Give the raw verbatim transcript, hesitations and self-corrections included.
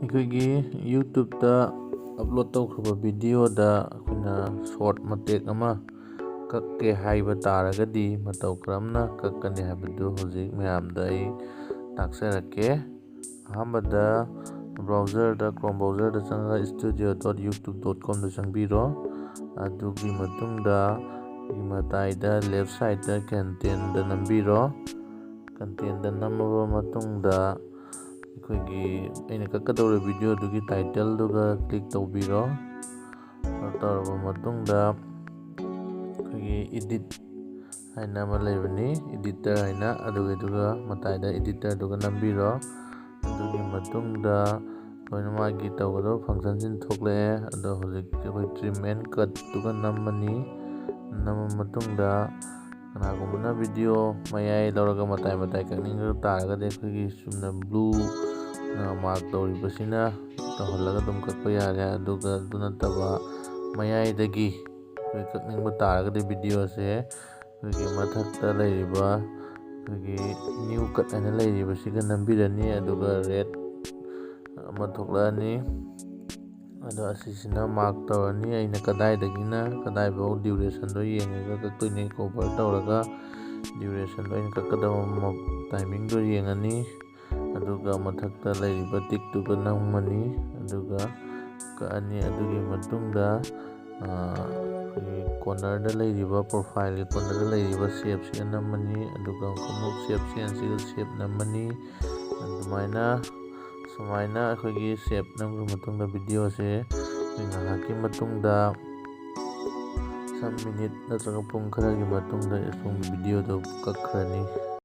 ꯑꯩꯈꯣꯏꯒꯤ YouTube-ꯇ upload ꯇꯧꯈ꯭ꯔꯕ video-ꯗ ꯑꯩꯈꯣꯏꯅ short ꯃꯇꯦꯛ ꯑꯃ ꯀꯛꯀꯦ ꯍꯥꯏꯕ ꯇꯥꯔꯒꯗꯤ ꯃꯇꯧ ꯀꯔꯝꯅ ꯀꯛꯀꯅꯤ ꯍꯥꯏꯕꯗꯨ ꯍꯧꯖꯤꯛ ꯃꯌꯥꯝꯗ ꯑꯩ ꯇꯥꯛꯆꯔꯛꯀꯦ꯫ ꯑꯍꯥꯟꯕꯗ browser-ꯗ, Chrome browser-ꯗ ꯆꯪꯉꯒ studio dot youtube dot com-ꯗ ꯆꯪꯕꯤꯔꯣ꯫ ꯑꯗꯨꯒꯤ ꯃꯇꯨꯡꯗ ꯑꯩꯈꯣꯏꯒꯤ ꯃꯇꯥꯏꯗ left side-ꯇ content-ꯗ ꯅꯝꯕꯤꯔꯣ꯫ Content-ꯗ ꯅꯝꯃꯕ ꯃꯇꯨꯡꯗ ꯑꯩꯈꯣꯏꯒꯤ ꯑꯩꯅ ꯀꯛꯀꯗꯧꯔꯤꯕ video-ꯗꯨꯒꯤ title-ꯗꯨꯒ click ꯇꯧꯕꯤꯔꯣ꯫ ꯑꯗꯨ ꯇꯧꯔꯕ ꯃꯇꯨꯡꯗ ꯑꯩꯈꯣꯏꯒꯤ edit ꯍꯥꯏꯅ ꯑꯃ ꯂꯩꯕꯅꯤ, editor ꯍꯥꯏꯅ, ꯑꯗꯨꯒꯤꯗꯨꯒ ꯃꯇꯥꯏꯗ editor-ꯗꯨꯒ ꯅꯝꯕꯤꯔꯣ꯫ ꯑꯗꯨꯒꯤ ꯃꯇꯨꯡꯗ ꯑꯩꯈꯣꯏꯅ ꯃꯥꯒꯤ ꯇꯧꯒꯗꯕ function-ꯁꯤꯡ ꯊꯣꯛꯂꯛꯑꯦ꯫ ꯑꯗꯣ ꯍꯧꯖꯤꯛꯇꯤ ꯑꯩꯈꯣꯏ trim and cut-ꯇꯨꯒ ꯅꯝꯃꯅꯤ꯫ ꯅꯝꯃ ꯃꯇꯨꯡꯗ ꯀꯅꯥꯒꯨꯝꯕꯅ video ꯃꯌꯥꯏ ꯂꯧꯔꯒ ꯃꯇꯥꯏ ꯃꯇꯥꯏ ꯀꯛꯅꯤꯡꯕ ꯇꯥꯔꯒꯗꯤ ꯑꯩꯈꯣꯏꯒꯤ ꯆꯨꯝꯅ blue-ꯅ mark ꯇꯧꯔꯤꯕꯁꯤꯅ ꯇꯧꯍꯜꯂꯒ ꯑꯗꯨꯝ ꯀꯛꯄ ꯌꯥꯔꯦ꯫ ꯑꯗꯨꯒ ꯑꯗꯨ ꯅꯠꯇꯕ ꯃꯌꯥꯏꯗꯒꯤ ꯑꯩꯈꯣꯏ ꯀꯛꯅꯤꯡꯕ ꯇꯥꯔꯒꯗꯤ video-ꯁꯦ ꯑꯩꯈꯣꯏꯒꯤ ꯃꯊꯛꯇ ꯂꯩꯔꯤꯕ ꯑꯩꯈꯣꯏꯒꯤ new cut ꯍꯥꯏꯅ ꯂꯩꯔꯤꯕꯁꯤꯒ ꯅꯝꯕꯤꯔꯅꯤ꯫ ꯑꯗꯨꯒ red ꯑꯃ ꯊꯣꯛꯂꯛꯑꯅꯤ꯫ ꯑꯗꯣ ꯑꯁꯤꯁꯤꯅ mark ꯇꯧꯔꯅꯤ, ꯑꯩꯅ ꯀꯗꯥꯏꯗꯒꯤꯅ ꯀꯗꯥꯏꯐꯥꯎ duration-ꯗꯣ ꯌꯦꯡꯉꯒ ꯀꯛꯇꯣꯏꯅꯤ꯫ Cover ꯇꯧꯔꯒ duration-ꯗꯣ ꯑꯩꯅ ꯀꯛꯀꯗꯕ ꯃ-, timing-ꯗꯣ ꯌꯦꯡꯉꯅꯤ꯫ ꯑꯗꯨꯒ ꯃꯊꯛꯇ ꯂꯩꯔꯤꯕ tick-ꯇꯨꯒ ꯅꯝꯃꯅꯤ꯫ ꯑꯗꯨꯒ ꯀꯛꯑꯅꯤ꯫ ꯑꯗꯨꯒꯤ ꯃꯇꯨꯡꯗ, ꯑ, ꯑꯩꯈꯣꯏꯒꯤ corner-ꯗ ꯂꯩꯔꯤꯕ, profile-ꯒꯤ corner-ꯗ ꯂꯩꯔꯤꯕ shape-ꯁꯤꯒ ꯅꯝꯃꯅꯤ꯫ ꯑꯗꯨꯒ ꯑꯃꯨꯛ shape change-ꯁꯤꯒ shape ꯅꯝꯃꯅꯤ꯫ ꯑꯗꯨꯃꯥꯏꯅ, ꯁꯨꯃꯥꯏꯅ ꯑꯩꯈꯣꯏꯒꯤ shape ꯅꯝꯈ꯭ꯔ ꯃꯇꯨꯡꯗ video-ꯁꯦ ꯑꯩꯈꯣꯏ ꯉꯥꯏꯍꯥꯛꯀꯤ ꯃꯇꯨꯡꯗ, some minute ꯅꯠꯇ꯭ꯔꯒ ꯄꯨꯡ ꯈꯔꯒꯤ ꯃꯇꯨꯡꯗ ꯑꯁꯣꯝꯒꯤ video-ꯗꯣ ꯀꯛꯈ꯭ꯔꯅꯤ꯫